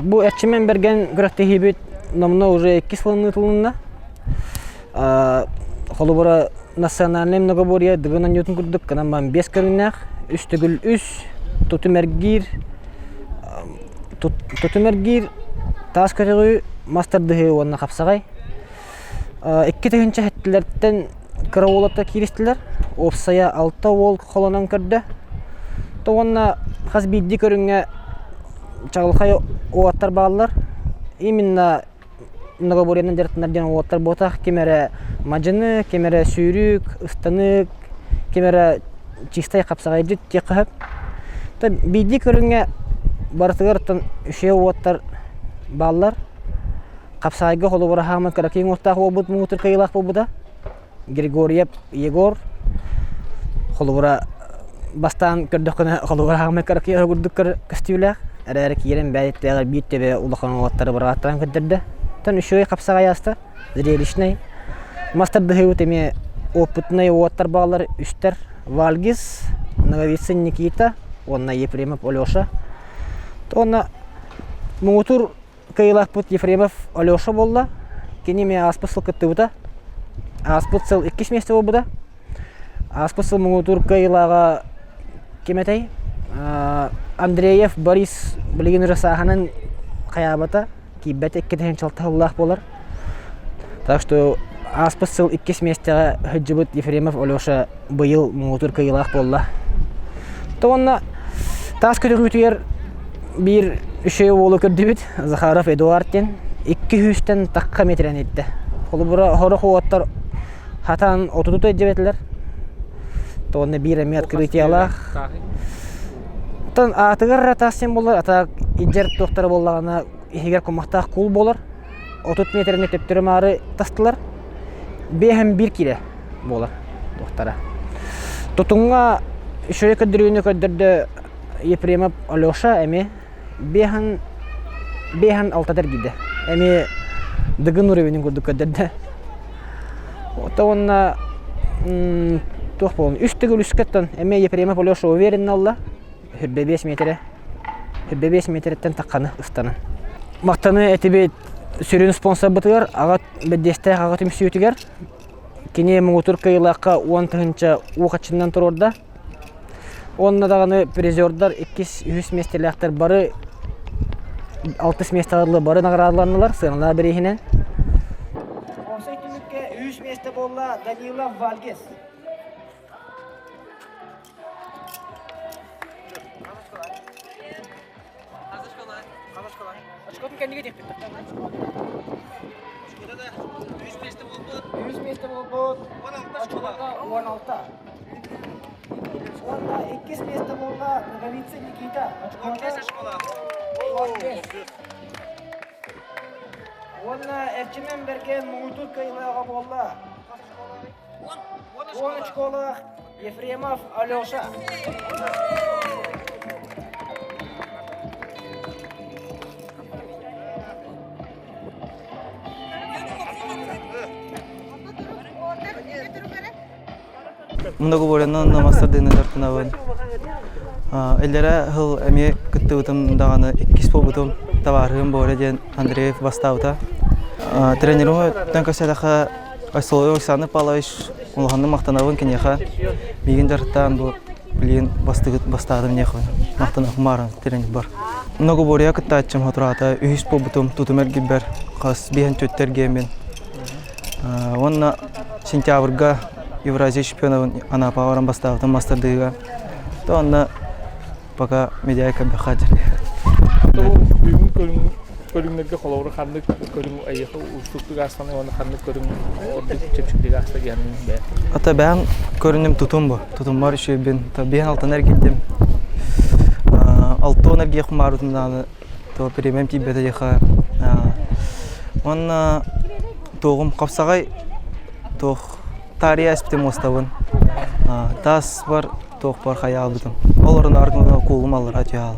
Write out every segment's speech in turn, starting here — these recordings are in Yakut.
Бу Эрчимэн Бэргэн күрэхтэһиибит номнуо уже иккис сылын ыытылынна. Холобура, национальнай многоборье Дыгын оонньуутун курдук гынан баран биэс көрүҥнээх, үс төгүл үс, тутум эргиир, тутум эргиир, таас көтөҕүү, мас тардыһыы уонна хапсаҕай. 2000 сэттилэртэн кыра уолаттар кииристилэр. Уопсайа алта уол холонон көрдө. То уонна хас биирдии көрүҥҥэ чаҕылхай уолаттар бааллар. Именно многоборьенан дьарыктанар диэн уолаттар буотах. Ким эрэ мадьыны, ким эрэ сүүрүк, ыстанык, ким эрэ чистай хапсаҕайдьыт диэххэ сөп. То биирдии көрүҥҥэ барытыгар оттон үчүгэй уолаттар бааллар. Хапсаайга холобура хааман кыракый уҥуохтаах уолбут муҥутуур кыайыылаах буолбута. Григорьев Егор холобура бастаан көрдөххүнэ холобура хааман кыракый курдук көстүүлээх. Эрээри киирэн бэйэтээҕэр биир төбө улахан уолаттары быраҕаттаран көрдөрдө. Оттон үчүгэй хапсаҕай ааста, зрелищнэй. Мас тардыһыыбыт эмиэ опытнай уолаттар бааллар үстэр. Вальгис, Ноговицын Никита уонна Ефремов Алеша. Уонна муҥутуур Кыайыылаахпыт Ефремов Алеша буолла. Кини эмиэ ааспыт сыл кыттыбыта. Ааспыт сыл иккис миэстэ буолбута. Ааспыт сыл муҥутуур кыайыылааҕа ким этэй? Андреев Борис билигин уже сааһынан хайаабата, киирбэтэ икки тыһыынча буолар. Так что ааспыт сыл иккис миэстэҕэ сылдьыбыт Ефремов Алеша быйыл муҥутуур кыайыылаах буолла. То уонна таас көтөҕүүтүгэр биир үчүгэй уолу көрдүбүт Захаров Эдуард диэн икки сүүстэн тахха метрэн иттэ. Холобура сорох уолаттар хатаан отуту илдьибэтилэр. То уонна биир эмиэ открытиелаах. Оттон аатыгар таас диэн буоллар, ата илдьэр туохтара буоллаҕына иһигэр кумахтаах куул буолар. 30 метрэни төптөрү-маары тастылар. Биэһэн биир киилэ буолар туохтара. Тутуҥҥа үчүгэй көрдөрүүнү көрдөрдө Ефремов Алеша эмиэ биэһэн биэһэн алтата эргийдэ. Эмиэ Дыгын уровенин курдук көрдөрдө. Ото уонна туох буолун үс төгүл үскэ оттон эмиэ Ефремов Алеша уверенно ылла. 25 метрэ 25 метрэттэн тахханы ыстанан. Махтаны этибит сүрүн спонсорбытыгар аҕа бэрдиэстээх аҕа түмсүүтүгэр. Кини муҥутуур кыайыылаахха 10 тыһыынча уу хаччыннан туруорда. Уонна даҕаны призердар иккис, үһүс миэстэлээхтэр бары алтыс миэстэҕэ бары наҕараадаланнылар сыаналаах бирииһинэн. Уопсай түмүккэ үһүс миэстэ буолла Данилов Вальгес. Очкотун кэннигэ диэхпит. Үһүс миэстэ буолбут. Очкота 16. Уонна иккис миэстэ буолла Ноговицын Никита. Очкота 15. Уонна Эрчимэн Бэргэн муҥутуур кыайыылааҕа буолла. 10 очколаах Ефремов Алеша. Многоборьены мастардыына дьарыктанабын. Иллэрэ сыл эмиэ кыттыбытым даҕаны иккис буолбутум. Табаарыһым Боря диэн Андреев бастаабыта. Тренерым өттүнэн көрсөтөххө Соловьев Александр Павлович улаханнык махтанабын киниэхэ. Миигин дьарыктаан бу билигин бастыгыт бастаатым диэхпин махтанабын бааран тренер бар. Многоборье кыттааччым хотураата үһүс буолбутум тутум эргийбэр хас биэһэн түөттэр гиэммин. Уонна сентябрьга Евразия чемпионабын Анапаҕа баран бастаабытым мастардыыга. То онно пока медиа көрбөххө Бүгүн көрүҥ көрүҥнэргэ холобура ханнык көрүҥ эйиэхэ уустуктук аастаный уонна ханнык көрүҥ ордук чэпчэкитик ааста диэн бэйэ? Ата бэйэм көрүнүм тутум бу. Тутуммар үчүгэйбин. Биэһин алтан эргийдим. Алтуон эргиэх маарытым даҕаны то премиум тиийбэтэ диэхэ. Уонна туоҕум хапсаҕай туох таарыйа эспитим муостабын. Таас бар туох бар хайаалбытым. Ол орун аргыҥа куулум аллара түһаал.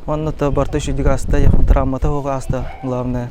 Уонна то барта үчүгдүк ааста, травмата суох ааста, главное.